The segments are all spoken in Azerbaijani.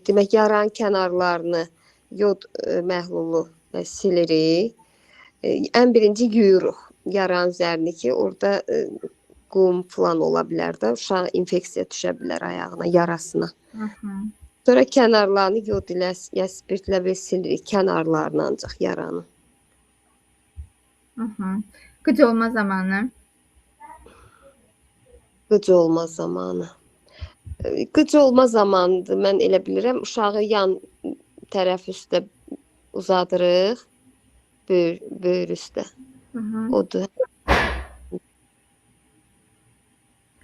Demək yaranın kənarlarını yod məhlulu silirik. Ən birinci yuyuruq yaranın üzərini ki, orada qum falan ola bilər də, uşaq infeksiya düşə bilər ayağına, yarasına. Hı -hı. Sonra kənarlarını yod ilə ya spirtlə belə silirik kənarlarını ancaq yaranın. Hı -hı. Qıc olma zamanı. Qıc olma zamanı. Qıc olma zamanıdır. Mən elə bilirəm, uşağı yan tərəf üstə uzadırıq, böyür üstə. Hı -hı. Odur.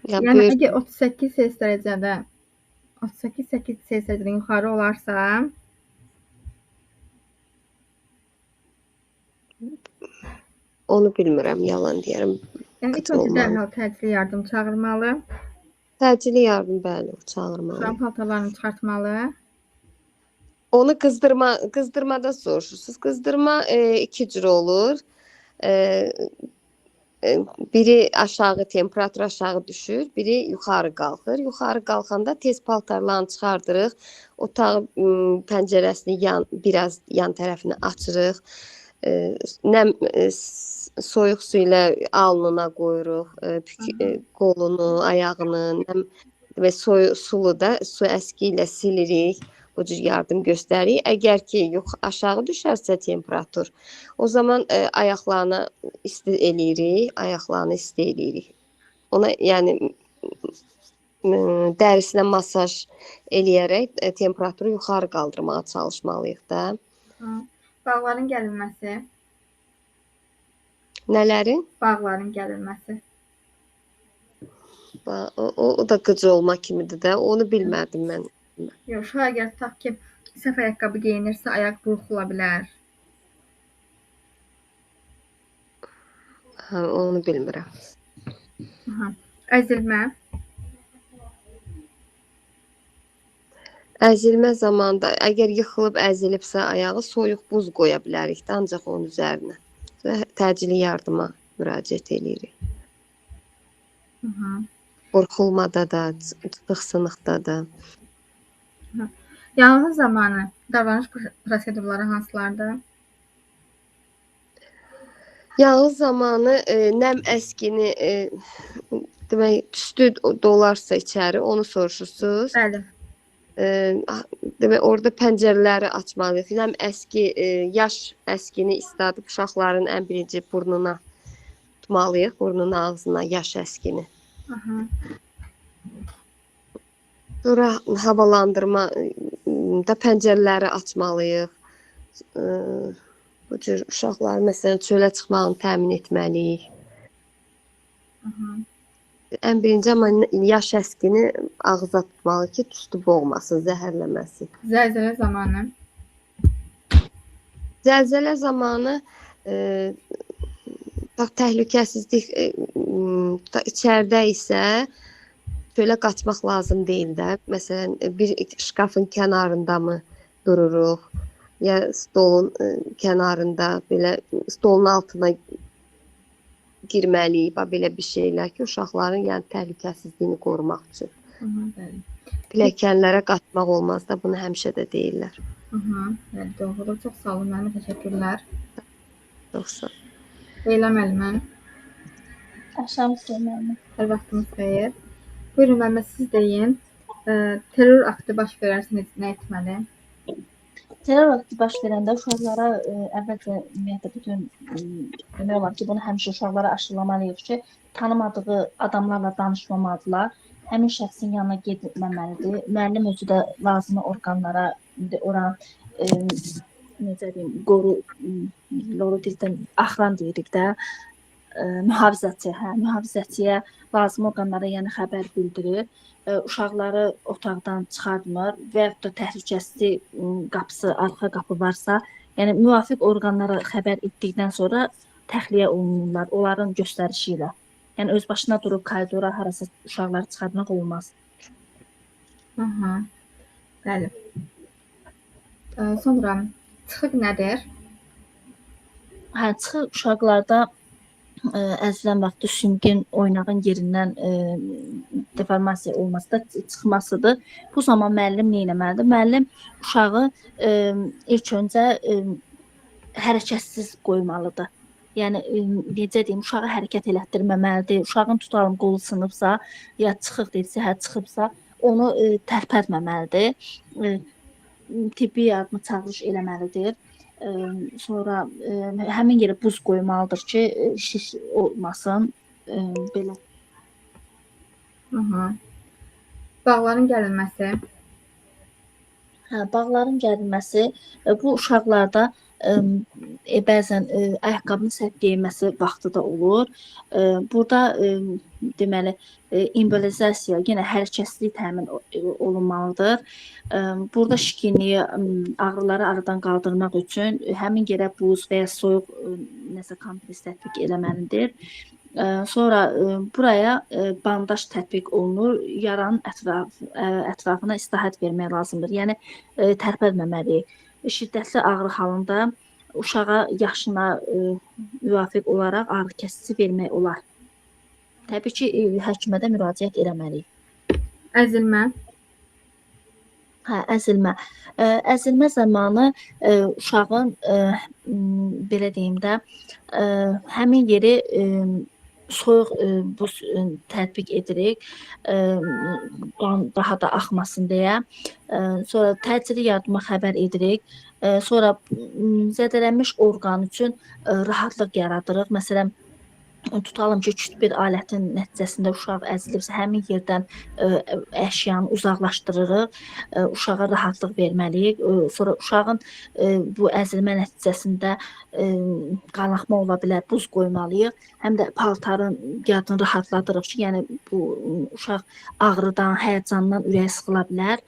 Ya Yəni böyür əgər 38 Selsius dərəcədə 38,8 Selsius dərəcədən yuxarı olarsa, onu bilmirəm, yalan deyərəm. Yəni ilk Qıc öncə olmalı. dərhal təcili yardım çağırmalı. Təcili yardım, bəli, çağırmalı. Uşağın paltarlarını çıxartmalı. Onu qızdırmada soruşursunuz. Qızdırma iki cür olur. Biri aşağı, temperatur aşağı düşür, biri yuxarı qalxır. Yuxarı qalxanda tez paltarlarını çıxardırıq. Otağın pəncərəsini biraz yan tərəfini açırıq. Nəm soyuq su ilə alnına qoyuruq, qolunu, ayağını, nəm və sulu da su əski ilə silirik. O cür yardım göstəririk. Əgər ki, yox, aşağı düşərsə temperatur, o zaman ayaqlarını isti eləyirik, ayaqlarını isti eləyirik. Ona, yəni dərisinə masaj eləyərək temperaturu yuxarı qaldırmağa çalışmalıyıq da. Bağların gəlinməsi. Nələrin? Bağların gəlinməsi. O da qıc olma kimidir də. Onu bilmədim mən. Yox, uşaq əgər tutaq ki, səhv ayaqqabı geyinirsə, ayaq burxula bilər. Hə, onu bilmirəm. Aha. Əzilmə. Əzilmə zamanında əgər yıxılıb əzilibsə ayağı, soyuq buz qoya bilərik də ancaq onun üzərinə. Və təcili yardıma müraciət eləyirik. Aha. Burxulmada da, çıxıq sınıqda da. Yanğın zamanı davranış prosedurları hansılardır? Yanğın zamanı nəm əskini demək, tüstü dolarsa içəri, onu soruşursunuz. Bəli. Demək, orada pəncərələri açmalıyıq. Nəm əski, yaş əskini isladıb uşaqların ən birinci burnuna tutmalıyıq, burnuna, ağzına yaş əskini. Aha. Sonra havalandırma da pəncərələri açmalıyıq. Bu cür uşaqlar məsələn çölə çıxmağını təmin etməliyik. Aha. Ən birinci amma yaş əskini ağıza tutmalı ki, tüstü boğmasın, zəhərləməsin. Zəlzələ zamanı. Zəlzələ zamanı bax, təhlükəsizlik içəridə isə çölə qaçmaq lazım deyil də. Məsələn, bir şkafın kənarında mı dururuq, ya stolun kənarında, belə stolun altına girməliyik, bax, belə bir şeylər ki, uşaqların yəni təhlükəsizliyini qorumaq üçün. Aha, bəli. Pilləkənlərə qaçmaq olmaz da, bunu həmişə də deyirlər. Aha, bəli, doğrudur. Çox sağ olun müəllimə, təşəkkürlər. Çox sağ olun. Leyla müəllimə. Axşamınız xeyir müəllimə. Hər vaxtınız xeyir. Buyurun müəllimə, siz deyin. Terror aktı baş verərsə nə etməli? Terror aktı baş verəndə uşaqlara əvvəlcə ümumiyyətlə bütün demək olar ki, bunu həmişə uşaqlara aşılamalıyıq ki, tanımadığı adamlarla danışmamalıdırlar. Həmin şəxsin yanına getməməlidir. Müəllim özü də lazımi orqanlara indi ora necə deyim, qoru loru dildən axran deyirik də, mühafizəçi, hə, mühafizəçiyə lazımi orqanlara yəni xəbər bildirir. Uşaqları otaqdan çıxartmır və yaxud da təhlükəsizlik qapısı, arxa qapı varsa, yəni müvafiq orqanlara xəbər etdikdən sonra təxliyə olunurlar onların göstərişi ilə. Yəni öz başına durub koridora harasa uşaqları çıxartmaq olmaz. Aha. Bəli. Sonra çıxıq nədir? Hə, çıxıq uşaqlarda Əzilən vaxtı sümgün oynağın yerindən deformasiya olması da çıxmasıdır. Bu zaman müəllim nə etməlidir? Müəllim uşağı ilk öncə hərəkətsiz qoymalıdır. Yəni necə deyim, uşağı hərəkət elətdirməməlidir. Uşağın tutalım qolu sınıbsa, ya çıxıq dedisə, hə çıxıbsa, onu tərpətməməlidir. Tibbi yardımı çağırış eləməlidir. Sonra həmin yerə buz qoymalıdır ki, şiş olmasın. Belə. Aha. Bağların gərilməsi. Hə, bağların gərilməsi bu uşaqlarda bəzən ayaqqabını səhv geyinməsi vaxtı da olur. Burada deməli immobilizasiya, yenə hərəkətsizlik təmin olunmalıdır. Burada şişkinliyi, ağrıları aradan qaldırmaq üçün həmin yerə buz və ya soyuq nəsə kompres tətbiq eləməlidir. Sonra buraya bandaj tətbiq olunur. Yaranın ətrafına istirahət vermək lazımdır. Yəni tərpətməməliyik. Şiddətli ağrı halında uşağa yaşına müvafiq olaraq ağrı kəsici vermək olar. Təbii ki, həkimə də müraciət eləməliyik. Əzilmə. Hə, əzilmə. Əzilmə zamanı uşağın belə deyim də, həmin yeri soyuq buz tətbiq edirik, qan daha da axmasın deyə. Sonra təcili yardıma xəbər edirik. Sonra zədələnmiş orqan üçün rahatlıq yaradırıq. Məsələn, tutalım ki, küt bir alətin nəticəsində uşaq əzilibsə, həmin yerdən əşyanı uzaqlaşdırırıq, uşağa rahatlıq verməliyik. Sonra uşağın bu əzilmə nəticəsində qanaxma ola bilər, buz qoymalıyıq. Həm də paltarın yadını rahatladırıq ki, yəni bu uşaq ağrıdan, həyəcandan ürəyi sıxıla bilər.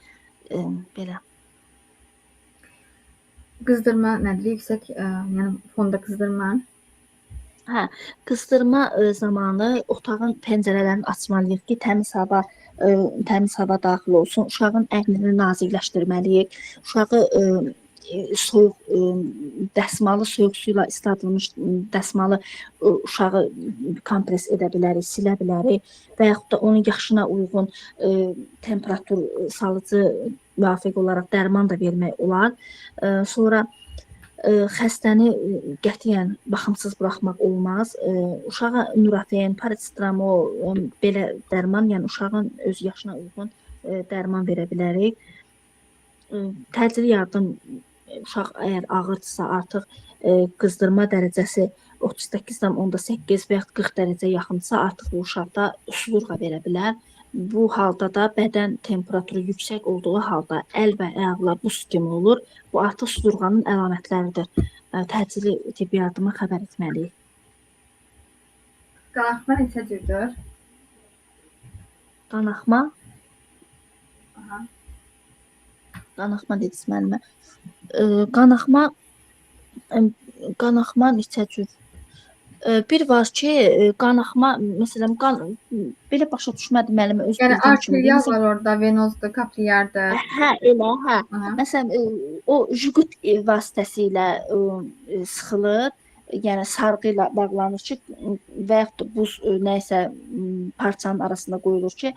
Belə. Qızdırma nədir? Yüksək, yəni fonda qızdırma. Hə, qızdırma zamanı otağın pəncərələrini açmalıyıq ki, təmiz hava daxil olsun. Uşağın əynini nazikləşdirməliyik. Uşağı soyuq dəsmalı, soyuq suyla isladılmış dəsmalı uşağı kompres edə bilərik, silə bilərik və yaxud da onun yaşına uyğun temperatur salıcı müvafiq olaraq dərman da vermək olar. Sonra xəstəni qətiyyən baxımsız buraxmaq olmaz. Uşağa Nurofen, parasetamol, belə dərman, yəni uşağın öz yaşına uyğun dərman verə bilərik. Təcili yardım, uşaq əgər ağırdısa, artıq qızdırma dərəcəsi 38,8 və yaxud 40 dərəcə yaxınsa, artıq bu uşaqda sudurğa verə bilər. Bu halda da bədən temperaturu yüksək olduğu halda əl və ayaqlar buz kimi olur. Bu artıq sudurğanın əlamətləridir. Təcili tibbi yardıma xəbər etməliyik. Qanaxma neçə cürdür? Qanaxma? Aha. Qanaxma dediniz müəllimə. Qanaxma neçə cür? Bir var ki, qanaxma, məsələn, belə başa düşmədim müəllimə öz Yəni bildiyim kimi. Arterial var orada, venozdur, kapillyardır. Hə, elə, hə. Aha. Məsələn, o jüqut vasitəsilə sıxılır, yəni sarğı ilə bağlanır ki, və yaxud da buz nəyisə parçanın arasında qoyulur ki,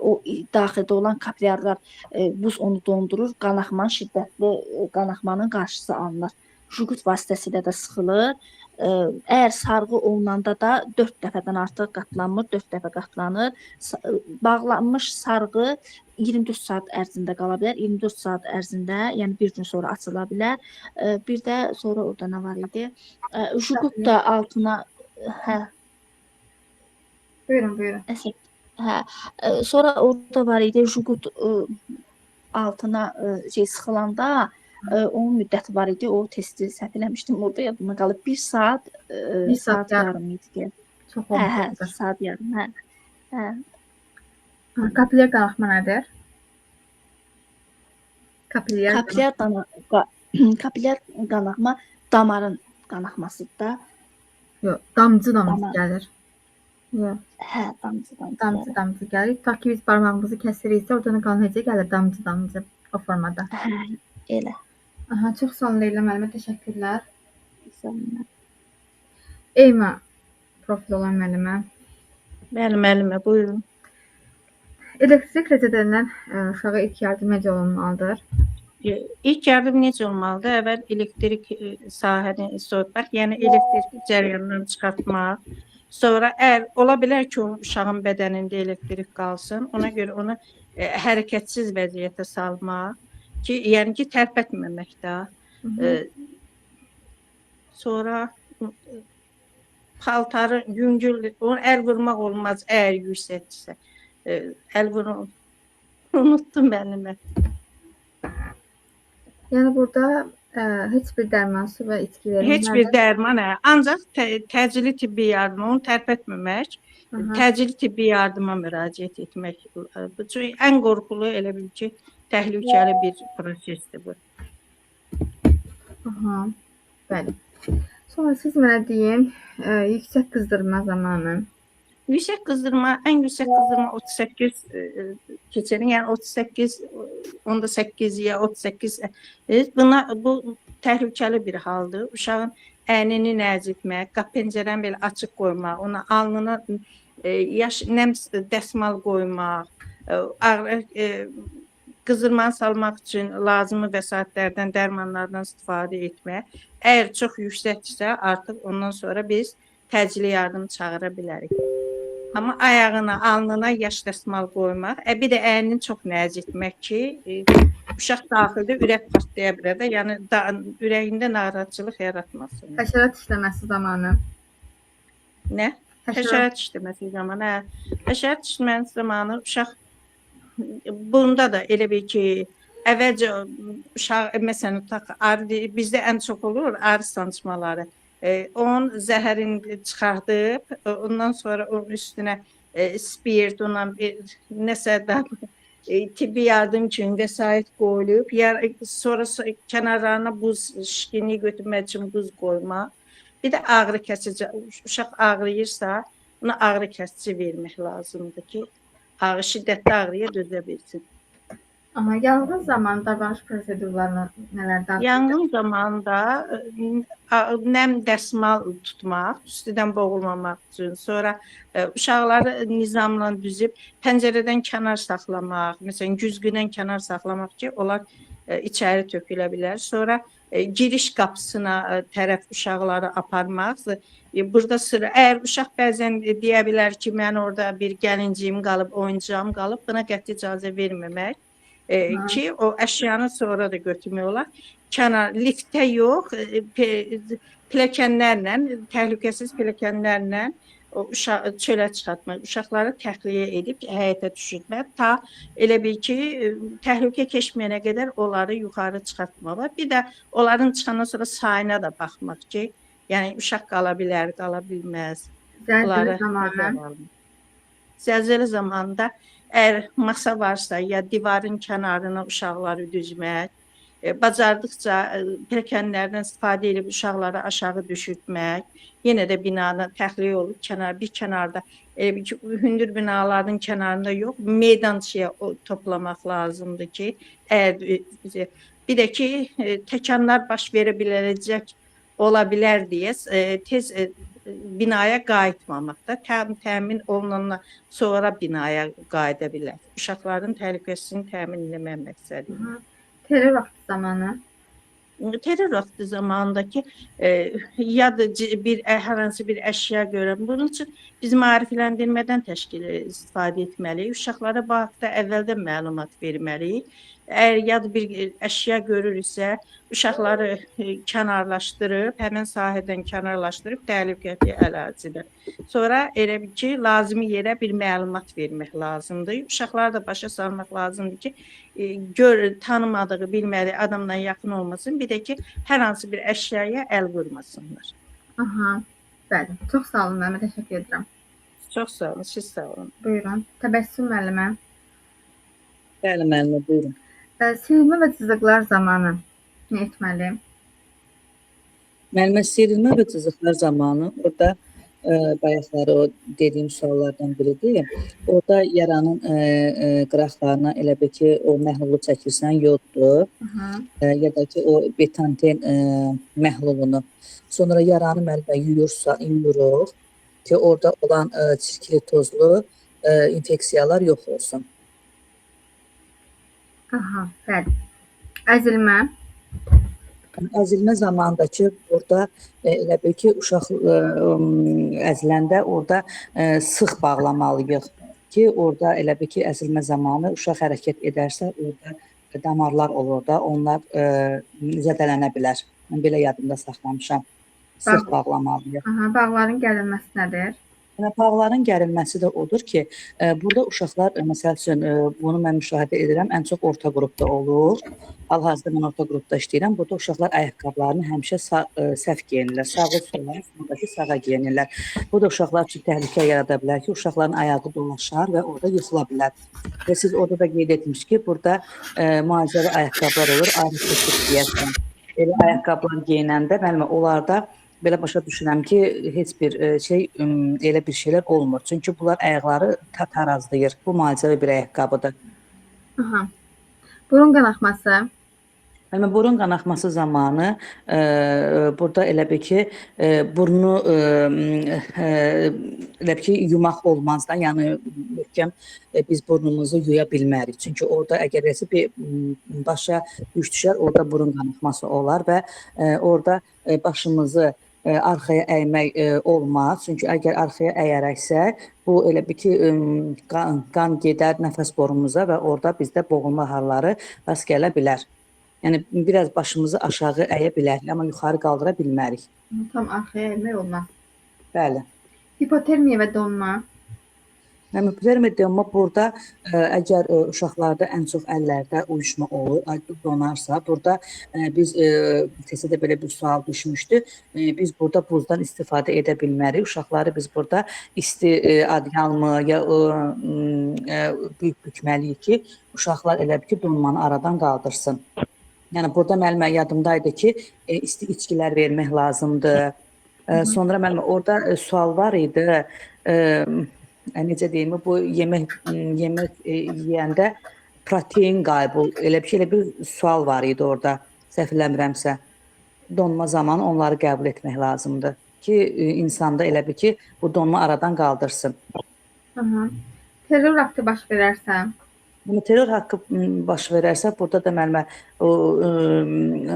o daxildə olan kapilyarlar buz onu dondurur, qanaxmanın şiddətli qanaxmanın qarşısı alınır. Jüqut vasitəsilə də sıxılır. Əgər sarğı olunanda da 4 dəfədən artıq qatlanmır, 4 dəfə qatlanır. Bağlanmış sarğı 24 saat ərzində qala bilər. 24 saat ərzində, yəni bir gün sonra açıla bilər. Bir də sonra orada nə var idi? Jüqut da altına, hə. Buyurun, buyurun. Hə. Sonra orada var idi jüqut altına şey sıxılanda onun müddəti var idi. O testi səhv eləmişdim. Orada yadıma qalıb 1 saat, Bir saat saat yarım idi. Çox Hə, hə, olmuşdur. saat yarım, hə. Hə. Kapilyar qanaxma nədir? Kapilyar Kapilyar qanaxma damarın qanaxmasıdır da. Yox, damcı-damcı gəlir. Yox. Hə, damcı-damcı. Damcı-damcı gəlir. Ta ki biz barmağımızı kəsiriksə, oradan qan necə gəlir damcı-damcı o formada. Hə, elə. Aha, çox sağ olun Leyla müəllimə, təşəkkürlər. Sağ olun. Eyma, Profil olan müəllimə. Bəli, müəllimə, buyurun. Elektrik rezedəndən uşağa ilk yardım necə olunmalıdır? İlk yardım necə olmalıdır? Əvvəl elektrik sahəni soyutmaq, yəni elektrik cərəyanından çıxartmaq. Sonra əgər ola bilər ki, o uşağın bədənində elektrik qalsın, ona görə onu hərəkətsiz vəziyyətə salmaq ki, yəni ki, tərpətməmək də. Sonra paltarı yüngül, onu əl vurmaq olmaz əgər yüksəkdirsə. Əl vurun. Unutdum müəllimə. Yəni burada heç bir dərman, su və içki verilməli. Heç bir dərman, hə. Ancaq təcili tibbi yardım, onu tərpətməmək, təcili tibbi yardıma müraciət etmək. Bu çünki ən qorxulu elə bil ki, təhlükəli bir prosesdir bu. Aha. Bəli. Sonra siz mənə deyin, yüksək qızdırma zamanı. Yüksək qızdırma, ən yüksək qızdırma 38 keçərin, yəni 38,8 ya 38. Buna bu təhlükəli bir haldır. Uşağın əynini nəzitmək, qapı pəncərəni belə açıq qoymaq, ona alnına yaş nəm dəsmal qoymaq, ağrı qızdırmanı salmaq üçün lazımi vəsaitlərdən, dərmanlardan istifadə etmək. Əgər çox yüksəkdirsə, artıq ondan sonra biz təcili yardım çağıra bilərik. Amma ayağına, alnına yaş dəsmal qoymaq, bir də əynini çox nəzitmək ki, uşaq daxildə ürək partlaya bilər də, yəni ürəyində narahatçılıq yaratmasın. Həşərat işləməsi zamanı. Nə? Həşərat işləməsi zamanı, hə. Həşərat işləməsi zamanı uşaq bunda da elə bil ki, əvvəlcə uşaq, məsələn, tutaq, arı, bizdə ən çox olur arı sancmaları. Onun zəhərini çıxardıb, ondan sonra onun üstünə spirt, ondan bir nəsə də tibbi yardım üçün vəsait qoyulub, sonra kənarlarına buz, şişkinliyi götürmək üçün buz qoymaq. Bir də ağrı kəsici, uşaq ağrıyırsa, ona ağrı kəsici vermək lazımdır ki, ağrı, şiddətli ağrıya dözə bilsin. Aha, yanğın zamanı davranış prosedurlarına nələr daxildir? Yanğın zamanında nəm dəsmal tutmaq, üstüdən boğulmamaq üçün, sonra uşaqları nizamla düzüb pəncərədən kənar saxlamaq, məsələn, güzgüdən kənar saxlamaq ki, onlar içəri tökülə bilər. Sonra giriş qapısına tərəf uşaqları aparmaq. Burada sıra, əgər uşaq bəzən deyə bilər ki, mən orada bir gəlinciyim qalıb, oyuncağım qalıb, buna qəti icazə verməmək. Ki o əşyanı sonra da götürmək olar. Kənar, liftə yox, pilləkənlərlə, təhlükəsiz pilləkənlərlə o uşağı çölə çıxartmaq, uşaqları təxliyə edib həyətə düşürtmək, ta elə bil ki, təhlükə keçməyənə qədər onları yuxarı çıxartmaq. Bir də onların çıxandan sonra sayına da baxmaq ki, yəni uşaq qala bilər, qala bilməz. Zəlzələ zamanı. Zəlzələ zamanında əgər masa varsa ya divarın kənarına uşaqları düzmək, bacardıqca pilləkənlərdən istifadə edib uşaqları aşağı düşürtmək, yenə də binanın təxliyə olub kənar, bir kənarda, hündür binaların kənarında yox, meydançıya toplamaq lazımdır ki, əgər bir də ki, təkanlar baş verə biləcək ola bilər deyə tez binaya qayıtmamaqda, təmin olunandan sonra binaya qayıda bilər. Uşaqların təhlükəsizliyini təmin etmək məqsədi. Terror vaxtı zamanı? Terror vaxtı zamanındakı ya da bir hər hansı bir əşya görən. Bunun üçün biz maarifləndirmədən təşkil istifadə etməliyik. Uşaqlara bu haqda əvvəldən məlumat verməliyik. Əgər ya da bir əşya görürüksə, uşaqları kənarlaşdırıb, həmin sahədən kənarlaşdırıb təhlükəli ərazidə. Sonra elə bil ki, lazımi yerə bir məlumat vermək lazımdır. Uşaqları da başa salmaq lazımdır ki, tanımadığı, bilmədiyi adamdan yaxın olmasın. Bir də ki, hər hansı bir əşyaya əl vurmasınlar. Aha, bəli. Çox sağ olun, müəllimə, təşəkkür edirəm. Çox sağ olun, siz sağ olun. Buyurun. Təbəssüm müəllimə. Bəli, müəllimə, buyurun. Sirilmə və cızıqlar zamanı nə etməli? Müəllimə, sirilmə və cızıqlar zamanı orada bayaqları o dediyim suallardan biridir. Orada yaranın qıraqlarına elə bil ki, o məhlulu çəkirsən, yoddur. Ya da ki, o betanten məhlulunu. Sonra yaranı müəllimə yuyuruq. ki, orada olan çirkli, tozlu infeksiyalar yox olsun. Aha, bəli. Əzilmə. Əzilmə zamanındakı burada elə bil ki, uşaq əziləndə orada sıx bağlamalıyıq ki, orada elə bil ki, əzilmə zamanı uşaq hərəkət edərsə, orada damarlar olur da, onlar zədələnə bilər. Mən belə yadımda saxlamışam. Sıx bağlamalıyıq. Aha, bağların gərilməsi nədir? Yəni bağların gərilməsi də odur ki, burada uşaqlar məsəl üçün bunu mən müşahidə edirəm, ən çox orta qrupda olur. Hal-hazırda mən orta qrupda işləyirəm. Burada uşaqlar ayaqqabılarını həmişə səhv geyinirlər. Sağı sola, soldakı sağa geyinirlər. Bu da uşaqlar üçün təhlükə yarada bilər ki, uşaqların ayağı dolaşar və orada yıxıla bilər. Və siz orada da qeyd etmiş ki, burada müalicəvi ayaqqabılar olur, ayrı deyəsən. Elə ayaqqabılar geyinəndə müəllimə onlarda belə başa düşürəm ki, heç bir şey elə bir şeylər olmur. Çünki bunlar ayaqları tarazlayır. Bu müalicəvi bir ayaqqabıdır. Aha. Burun qanaxması. Yəni burun qanaxması zamanı burada elə bil ki, burnu elə bil ki, yumaq olmaz da, yəni möhkəm biz burnumuzu yuya bilmərik. Çünki orada əgər eləsə bir başa yük düşər, orada burun qanaxması olar və orada başımızı arxaya əymək olmaz. Çünki əgər arxaya əyərəksə, bu elə bil ki, qan gedər nəfəs borumuza və orada bizdə boğulma halları rast gələ bilər. Yəni biraz başımızı aşağı əyə bilərik, amma yuxarı qaldıra bilmərik. Tam arxaya əymək olmaz. Bəli. Hipotermiya və donma. Yəni hipotermiya donma burada əgər uşaqlarda ən çox əllərdə uyuşma olur, donarsa, burada biz testdə də belə bir sual düşmüşdü. Biz burada buzdan istifadə edə bilmərik. Uşaqları biz burada isti adyalmı ya bükməliyik ki, uşaqlar elə bil ki, donmanı aradan qaldırsın. Yəni burada müəllimə yadımdaydı ki, isti içkilər vermək lazımdır. Sonra müəllimə orada sual var idi. Necə deyim, bu yemək yeyəndə protein qaybı, elə bir şey, elə bir sual var idi orada. Səhv eləmirəmsə. Donma zamanı onları qəbul etmək lazımdır ki, insanda elə bil ki, bu donma aradan qaldırsın. Aha. Terror aktı baş verərsə? Yəni, terror haqqı baş verərsə, burada da müəllimə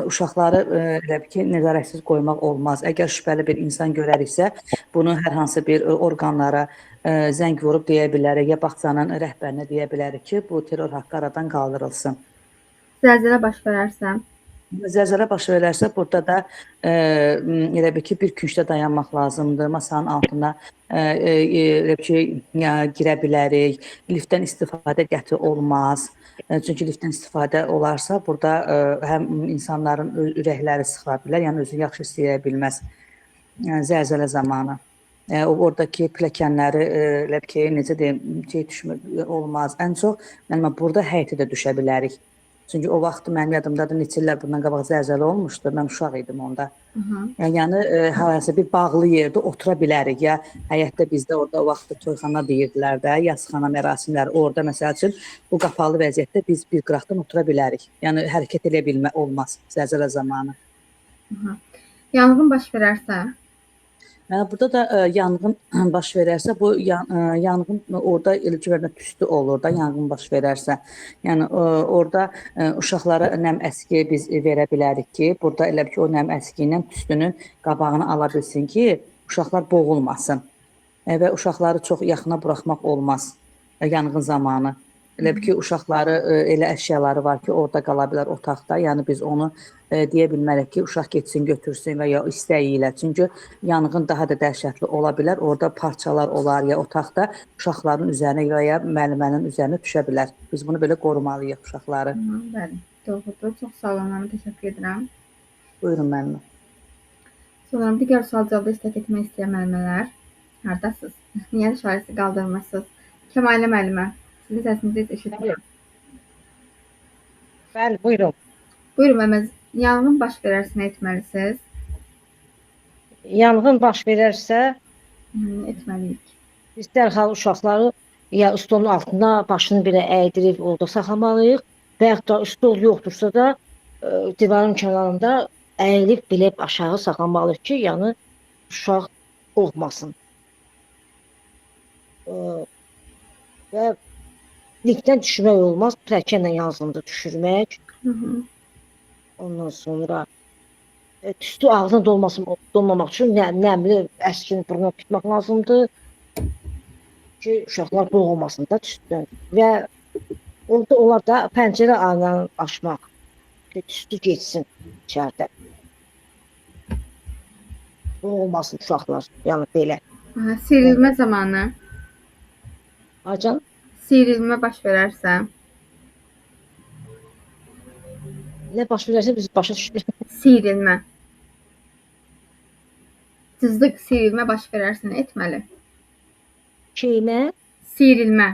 uşaqları elə bil ki, nəzarətsiz qoymaq olmaz. Əgər şübhəli bir insan görəriksə, bunu hər hansı bir orqanlara zəng vurub deyə bilərik, ya bağçanın rəhbərinə deyə bilərik ki, bu terror haqqı aradan qaldırılsın. Zəlzələ baş verərsə? Zəlzələ baş verərsə, burada da elə bil ki, bir küncdə dayanmaq lazımdır. Masanın altına elə bil ki, girə bilərik. Liftdən istifadə qəti olmaz. Çünki liftdən istifadə olarsa, burada həm insanların ürəkləri sıxıla bilər, yəni özünü yaxşı hiss edə bilməz zəlzələ zamanı. Oradakı pilləkənləri elə bil ki, necə deyim, şey düşmür, olmaz. Ən çox mənim burada həyətə də düşə bilərik. Çünki o vaxt mənim yadımdadır, neçə illər bundan qabaq zəlzələ olmuşdu, mən uşaq idim onda. Yəni, hansısa bir bağlı yerdə otura bilərik. Ya həyətdə bizdə orada o vaxt toyxana deyirdilər də, yasxana mərasimləri orada məsəl üçün bu qapalı vəziyyətdə biz bir qıraqdan otura bilərik. Yəni, hərəkət eləyə bilmək olmaz zəlzələ zamanı. Yanğın baş verərsə? Yəni, burada da yanğın baş verərsə, bu yanğın orada eləcə tüstü olur da, yanğın baş verərsə. Yəni, orada uşaqlara nəm əski biz verə bilərik ki, burada elə ki, o nəm əski ilə tüstünün qabağını ala bilsin ki, uşaqlar boğulmasın. Və uşaqları çox yaxına buraxmaq olmaz yanğın zamanı. Elə bil ki, uşaqları elə əşyaları var ki, orada qala bilər otaqda. Yəni biz onu deyə bilmərik ki, uşaq getsin, götürsün və ya istəyi ilə. Çünki yanğın daha da dəhşətli ola bilər. Orada parçalar olar ya otaqda uşaqların üzərinə və ya müəllimənin üzərinə düşə bilər. Biz bunu belə qorumalıyıq uşaqları. Bəli, doğrudur. Çox sağ olun, müəllimə, təşəkkür edirəm. Buyurun, müəllimə. Sonra digər sual-cavabda iştirak etmək istəyən müəllimələr, hardasınız? Niyə işarəsi qaldırmırsınız? Kəmalə müəllimə, sizin səsinizi heç eşitmirəm. Bəli, buyurun. Buyurun, müəllimə, yanğın baş verərsə nə etməlisiniz? Yanğın baş verərsə, etməliyik. Biz dərhal uşaqları ya stolun altına başını belə əydirib orada saxlamalıyıq və yaxud da stol yoxdursa da divarın kənarında əyilib belə aşağı saxlamalıyıq ki, yəni uşaq qorxmasın. Və likdən düşürmək olmaz, pilləkənlə lazımdır düşürmək. Hı -hı. Ondan sonra tüstü ağzına dolmamaq üçün nəmli əskin burnuna tutmaq lazımdır ki, uşaqlar boğulmasın da tüstüdən. Və orada onlar da pəncərə aynalarını açmaq ki, tüstü getsin içəridə. Boğulmasın uşaqlar, yəni belə. Aha, siyrilmə zamanı. Aycan? Siyrilmə baş verərsə. Nə baş verərsə biz başa düşmürük. Siyrilmə. Cızlıq siyrilmə baş verərsə nə etməli? Şeymə? Siyrilmə.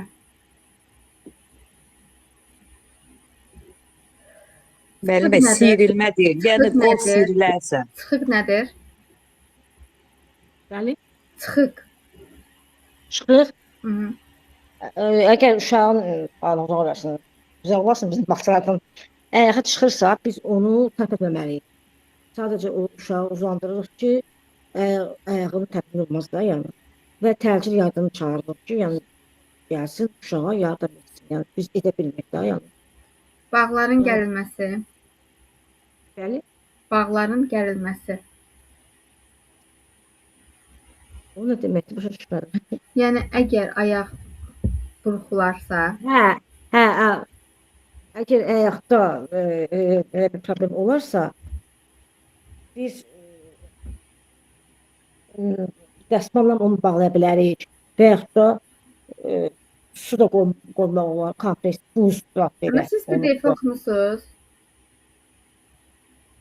Müəllimə, siyrilmə deyil. Yəni qol siyrilərsə. Çıxıq nədir? Bəli. Çıxıq. Çıxıq. Əgər uşağın Allah uzaq versin, uzaq olasın bizim bağçalardan ayağa çıxırsa, biz onu tərpətməməliyik. Sadəcə o uşağı uzandırırıq ki, ayağının tərpətmək olmaz da, yəni. Və təcil yardımı çağırırıq ki, yəni gəlsin uşağa yardım etsin. Yəni biz edə bilmirik də, yəni. Bağların gərilməsi. Bəli. Bağların gərilməsi. O nə deməkdir? Başa düşmədim. Yəni əgər ayaq burxularsa. Hə. Əgər ayaqda belə bir problem olarsa, biz dəsmalla onu bağlaya bilərik və yaxud da su da qoymaq olar, kompres, buz da belə. Amma siz PDF oxumusunuz?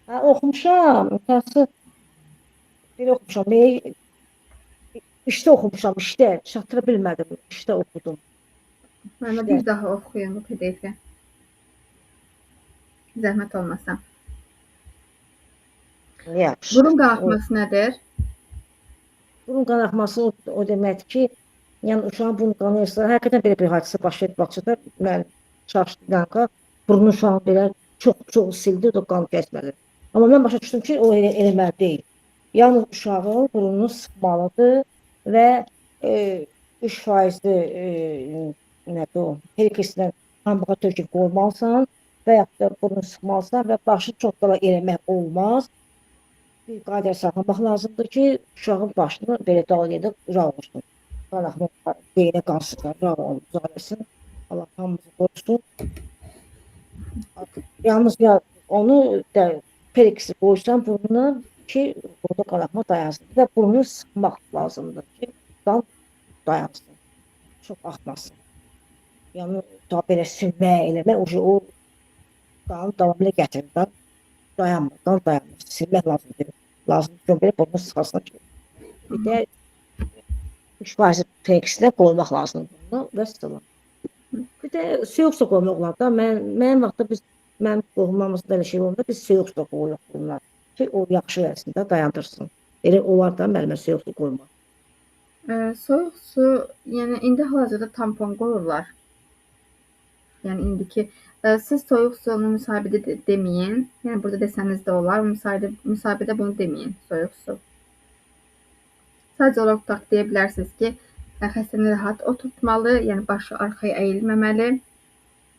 Hə, oxumuşam. Təəssüf, bir oxumuşam. İşdə oxumuşam, işdə. Çatdıra bilmədim, işdə oxudum. Mənə bir daha oxuyun bu PDF-i. Zəhmət olmasa. Yaxşı. Burun qanaxması nədir? Burun qanaxması o deməkdir ki, yəni uşağın burnu qanayırsa, həqiqətən belə bir hadisə baş verdi bağçada. Mən çaşdım, burnu uşağın belə çox sildi, o da qan kəsmədi. Amma mən başa düşdüm ki, o eləməli deyil. Yalnız uşağın burnunu sıxmalıdır və 3%-li nədir o, herkesindən pambığa töküb qoymalısan və yaxud da burnunu sıxmalısan və başı çox dala eləmək olmaz. Bir qayda saxlamaq lazımdır ki, uşağın başını belə dal yerdə uzaq olsun. Qanaxma, beynə qan sıxar, uzaq olsun. Allah hamımızı qorusun. Yalnız onu da periksi qoysan burnuna ki, orada qanaxma dayansın. Və burnunu sıxmaq lazımdır ki, qan dayansın, çox axmasın. Yəni, daha belə silmək, eləmək, o qanı davamlı gətirir, qan dayanmır, qan dayanmır, silmək lazımdır. Lazımdır ki, belə burnunu sıxasın ki. Bir də 3% periksinə qoymaq lazımdır bunu və sıxılır. Bir də soyuq su qoymaq olar da. Mənim vaxtda biz, mənim qohumlarımızda elə şey olanda biz soyuq su qoyuruq bunlar ki, o yaxşı eləsin də, dayandırsın. Elə olar da müəllimə soyuq su qoymaq. Soyuq su, yəni indi hal-hazırda tampon qoyurlar. Yəni indiki, siz soyuq sunu müsahibədə deməyin. Yəni burada desəniz də olar, müsahibədə bunu deməyin, soyuq su. Sadəcə olaraq tutaq deyə bilərsiniz ki, xəstəni rahat oturtmalı, yəni başı arxaya əyilməməli.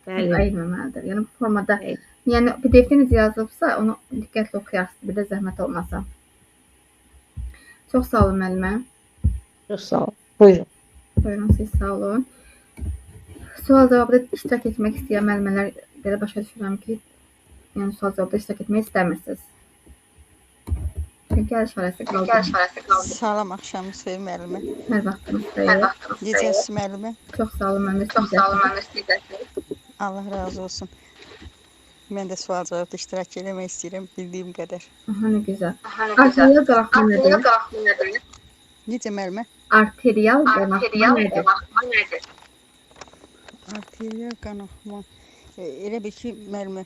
Bəli. Əyilməməlidir. Yəni bu formada, yəni PDF-də necə yazılıbsa, onu diqqətli oxuyarsınız, bir də zəhmət olmasa. Çox sağ olun müəllimə. Çox sağ olun. Buyurun. Buyurun, siz sağ olun. Sual-cavabda iştirak etmək istəyən müəllimələr belə başa düşürəm ki, yəni sual-cavabda iştirak etmək istəmirsiniz. Çünki əl işarəsi qaldı. Salam, axşamınız xeyir müəllimə. Hər vaxtınız xeyir. Necəsiz müəllimə? Çox sağ olun, müəllimə. Çox sağ olun, müəllimə. Allah razı olsun. Mən də sual-cavabda iştirak eləmək istəyirəm bildiyim qədər. Aha, nə gözəl. Arterial qanaxma nədir? Necə müəllimə? Arterial qanaxma nədir? Arterial qanaxma. Elə bil ki, müəllimə,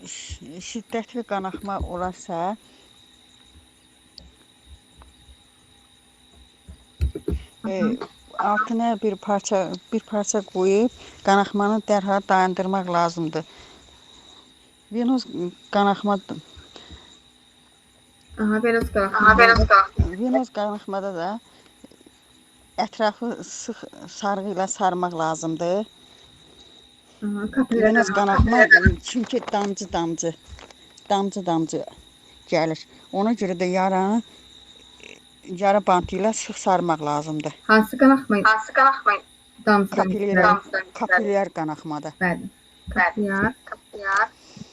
şiddətli qanaxma olarsa, altına bir parça qoyub qanaxmanı dərhal dayandırmaq lazımdır. Venoz qanaxma. Aha, venoz qanaxma. Venoz qanaxmada da Ətrafı sıx sarğı ilə sarmaq lazımdır. Kapillər Venöz qanaxma çünki damcı-damcı gəlir. Ona görə də yaranı yara bantı ilə sıx sarmaq lazımdır. Hansı qanaxma? Damcı. Kapilyar qanaxmada. Bəli. Kapilyar.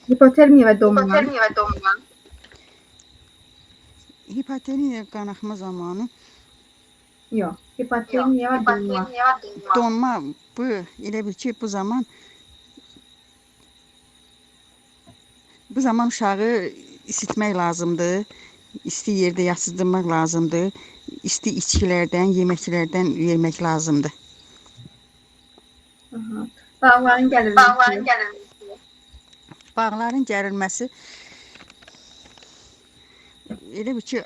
Hipotermiya və donma. Hipotermiya qanaxma zamanı. Yox. Hipotermiya və donma. Donma bu elə bil ki, bu zaman uşağı isitmək lazımdır. İsti yerdə yatızdırmaq lazımdır. İsti içkilərdən, yeməklərdən vermək lazımdır. Aha. Bağların gərilməsi. Bağların gərilməsi elə bil ki,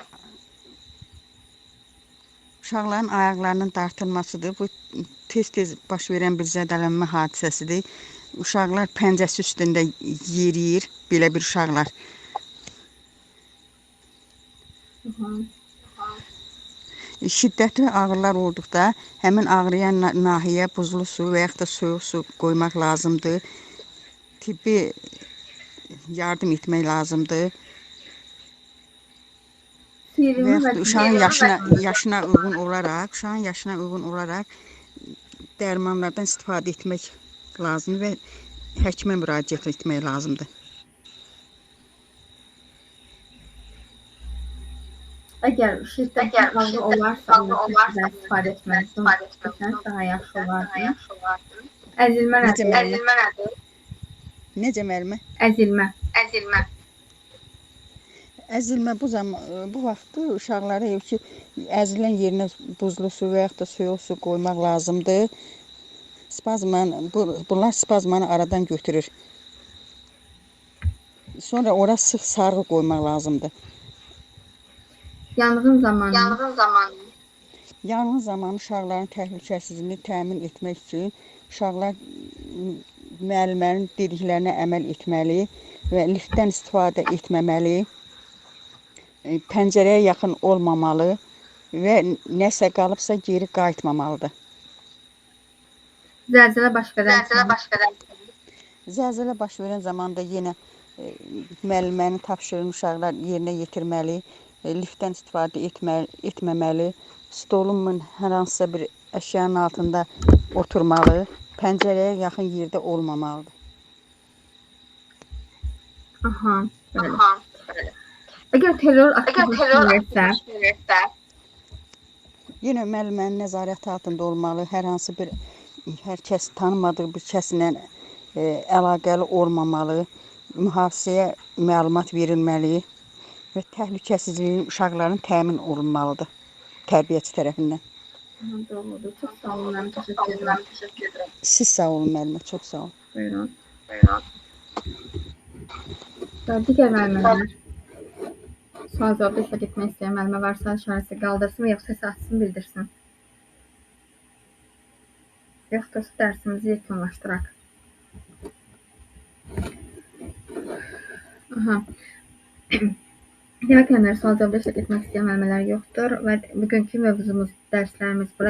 uşaqların ayaqlarının dartılmasıdır. Bu tez-tez baş verən bir zədələnmə hadisəsidir. Uşaqlar pəncəsi üstündə yeriyir, belə bir uşaqlar. Şiddətli ağrılar olduqda həmin ağrıyan nahiyə buzlu su və yaxud da soyuq su qoymaq lazımdır. Tibbi yardım etmək lazımdır. Və yaxud da uşağın yaşına uyğun olaraq dərmanlardan istifadə etmək lazımdır və həkimə müraciət etmək lazımdır. Əgər şiddətli ağrı olarsa, ondan istifadə etməlisiniz, daha yaxşı olardı. Əzilmə nədir? Necə müəllimə? Əzilmə. Əzilmə bu vaxtı uşaqlara ki, əzilən yerinə buzlu su və yaxud da soyuq su qoymaq lazımdır. Bunlar spazmanı aradan götürür. Sonra ora sıx sarğı qoymaq lazımdır. Yanğın zamanı. Yanğın zamanı uşaqların təhlükəsizliyini təmin etmək üçün uşaqlar müəllimənin dediklərinə əməl etməli və liftdən istifadə etməməli, pəncərəyə yaxın olmamalı və nəsə qalıbsa geri qayıtmamalıdır. Zəlzələ baş verən Zəlzələ baş verən zamanda yenə müəllimənin tapşırığını uşaqlar yerinə yetirməli, liftdən istifadə etməməli, stolun hər hansısa bir əşyanın altında oturmalı, pəncərəyə yaxın yerdə olmamalıdır. Aha, bəli. Əgər terror akti baş verirsə, yenə müəllimənin nəzarəti altında olmalı, hər hansı bir hər kəs tanımadığı bir kəslə əlaqəli olmamalı, mühafizəyə məlumat verilməli və təhlükəsizliyin uşaqların təmin olunmalıdır tərbiyəçi tərəfindən. Doğrudur. Çox sağ olun, müəllim. Təşəkkür edirəm. Siz sağ olun, müəllimə. Çox sağ olun. Buyurun. Digər müəllimələr, sual cavabda iştirak etmək istəyən müəllimə varsa işarəsi qaldırsın və yoxsa səs açsın, bildirsin. Yoxsa dərsimizi yekunlaşdıraq. Aha. Demək, müəllimlər, sual cavabda iştirak etmək istəyən müəllimələr yoxdur və bugünkü mövzumuz, dərslərimiz bura